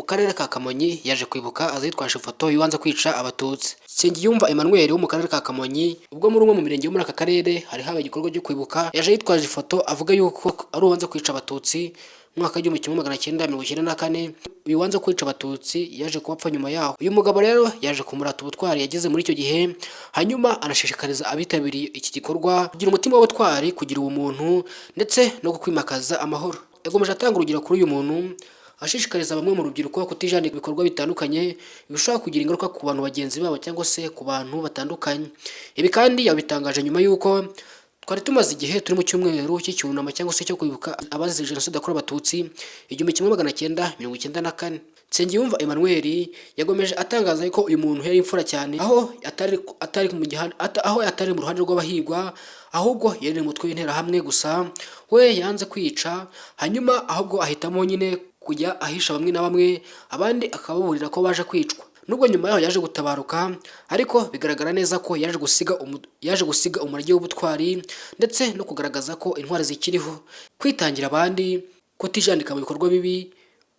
karere ka Kamonyi yaje kwibuka aza yitwaje ifoto y'uwanze kwica Abatutsi. Nsengiyumva Emmanuel wo mu karere ka Kamonyi, ubwo muri umwe mu mirenge yo muri aka karere hari habaye igikorwa cyo kwibuka, yaje yitwaje ifoto avuga yuko ari uwanze kwica Abatutsi mu mwaka w'1994. Uyu wanze kwica Abatutsi yaje kuba apfa nyuma yaho. Uyu mugabo rero yaje kumurata ubutwari yageze muri icyo gihe, hanyuma anashishikariza abitabiriye iki gikorwa kugira umutima w'ubutwari, kugira ubumuntu ndetse no kwimakaza amahoro. Yakomeje atanga urugero kuri uyu muntu, ashishikariza bamwe mu rubyiruko kutijandika ibikorwa bitandukanye bishobora kugira ingaruka ku bantu bagenzi babo cyangwa se ku bantu batandukanye. Ibi kandi yabitangaje nyuma y'uko twari tumaze igihe turi mu cyumweru cy'icyunamo cyangwa se cyo kwibuka abazize Jenoside yakorewe Abatutsi 1994. Nsengiyumva Emmanuel yagomeje atangaza ko uyu muntu yari imfura cyane, aho atari mu ruhande rw'abahigwa, ahubwo yari mu mutwe w'Interahamwe. Gusa we yanze kwica, hanyuma ahubwo ahitamo nyine kujya ahisha bamwe na bamwe, abandi akababurira ko baje kwicwa. Nubwo nyuma yaho yaje gutabaruka, ariko bigaragara neza ko yaje gusiga umurage w'ubutwari ndetse no kugaragaza ko intwari zikiriho, kwitangira abandi, kutijandika mu bikorwa bibi,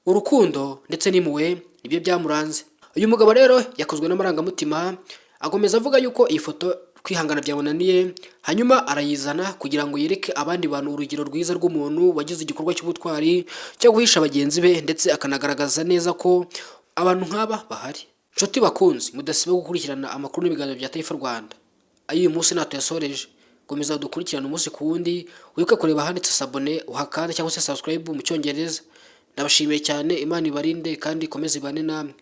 urukundo ndetse n'impuhwe nibyo byamuranze. Uyu mugabo rero yakozwe n'amarangamutima, akomeza avuga yuko iyi foto kwihangana byamunaniye, hanyuma arayizana kugira ngo yereke abandi bantu urugero rwiza rw'umuntu wagize igikorwa cy'ubutwari cyo guhisha bagenzi be, ndetse akanagaragaza neza ko abantu nk'aba bahari. Nshuti bakunzi mudasiba gukurikirana amakuru n'ibiganiro bya Taifa Rwanda, ay'uyu munsi ntatuyasoreje. Komeza dukurikirane umunsi ku wundi, wibuke kureba ahanditse "s'abonner" uhakande, cyangwa se "subscribe" mu Cyongereza. Ndabashimiye cyane, Imana ibarinde kandi ikomeze ibane namwe.